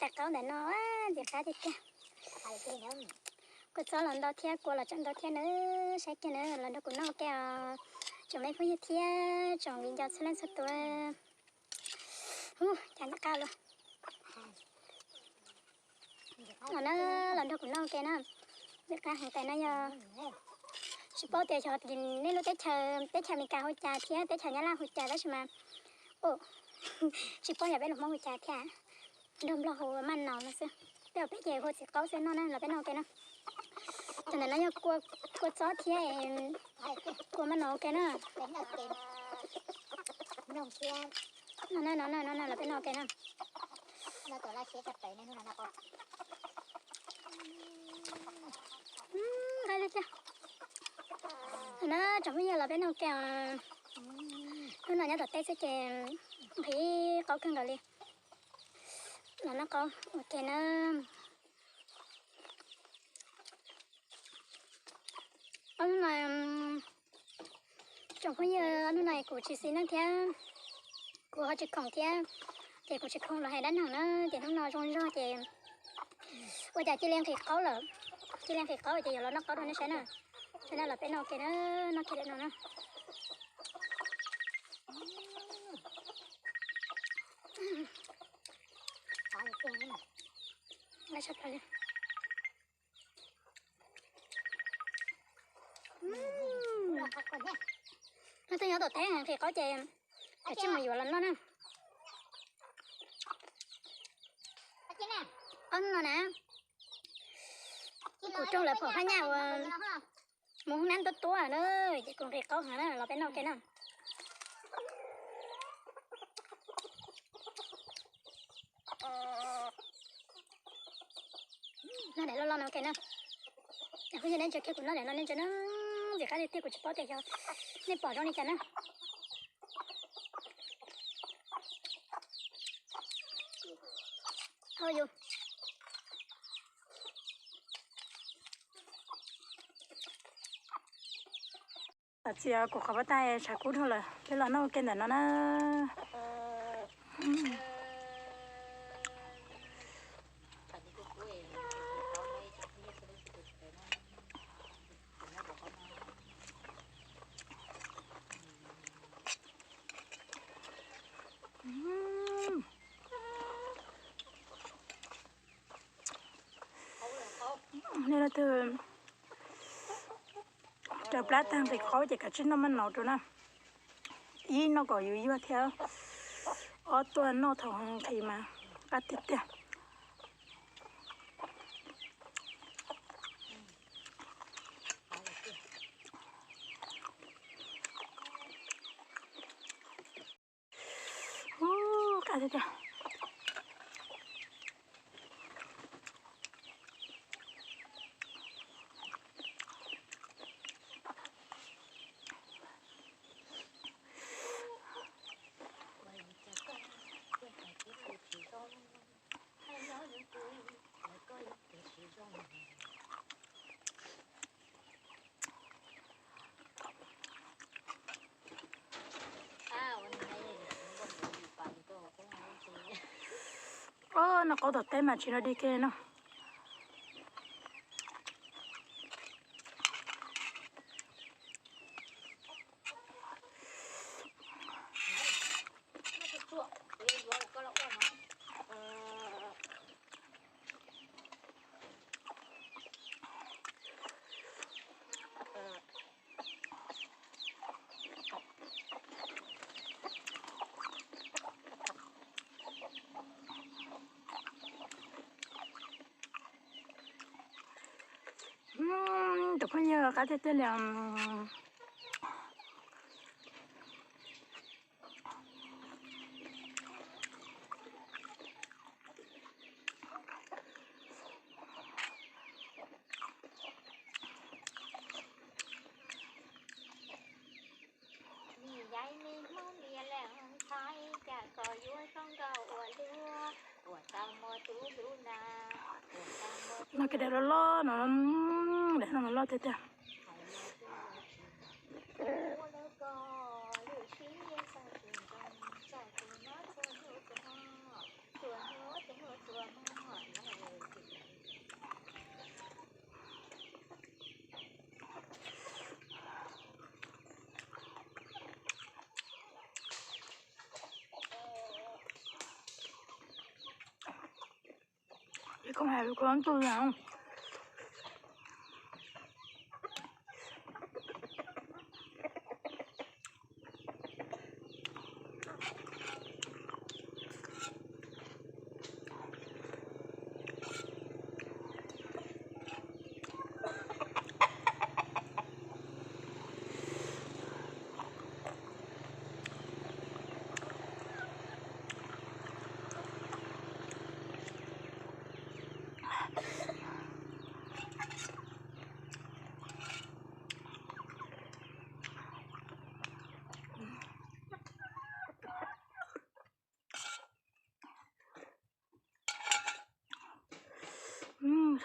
Tais qaub ntawm no ntxim qab tiag tiag. Kua txob los ntau thiab kua los tsawv ntau thiab na, saib kiag na, los nrog kuv noj ua ke os tsoom me phooj ywg thiab tsoom viv ncaus txhua leej txhua tus. Hu, cas ntxim qab luaj. Los na, los nrog kuv noj ua ke na. Ntxim qab heev tais no yog tsis paub tias xyov nej lub teb chaws, teb chaws Amelikas hu cas thiab teb chaws Nyab Laj hu cas tab sis mas tsis paub yog peb lus Hmoob hu cas thiab. Nrog Nplog hu maj naus no xwb, peb ua peb ces hu txiv qaub xwb no na, los peb noj ua ke na. Cov ntawm no yog kua txob thiab kua maj naus ua ke na. No na, no na, no na, los peb noj ua ke na. Nqaij tiag tiag. Thaum no tsoom phooj ywg los peb noj ua ke os. Hnub no nyob tom teb xwb ces nqhis qaub kawg nkaus li. Los noj qaub ua ke na. Ob hnub no, tsoom phooj ywg, ob hnub no kuv tsis xis neej thiab, kuv ho tsis khoom thiab, ces kuv tsis khoom los hais dab neeg na, ces hnub no zoo zog ces ua cas cia li nqhis qaub lawm, cia li nqhis qaub ces yuav los noj qaub rau nej saib na. Saib na, los peb noj ua ke na, noj kiag daim no na. Nqaij tshaj plaws li. Nws twb nyob tom teb nqhis qaub ces kav tsij mus yuav los noj na. Qaub no na, kuv rooj lawv phom phaj nyaj uas mus hoob nab tuab tuab na, ces kuv nqhis qaub heev na, los peb noj ua ke na. Noj daim loj loj no ua ke na. Phooj ywg, nej ntsia kiag kuv noj daim no nej ntsia na, ntxim qab tiag tiag, kuv tsis paub tias xyov nej pom zoo li cas na. Hau yus. Txi kuv qhov pab tais tshav kub dhau lawm, peb los noj ua ke ntawm no na. Nej leej twg raws plab tag nqhis qaub ces kav tsij noj maj naus rau na. Ib, noj kom yuav yuag thiab, ob, tuaj noj thaum nqhis mas qab tiag tiag. Ub, qab tiag tiag. Noj qaub tom teb mas tsis noj dig kiag no. Tus phooj ywg qab tiag tiag li. Noj kiag daim loj loj no, daim no loj tiag tiag. Koj hais koj tus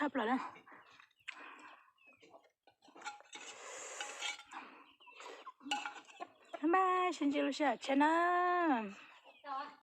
Tshaj plaws na. Bye bye, sib ntsib lub sij hawm tshiab na.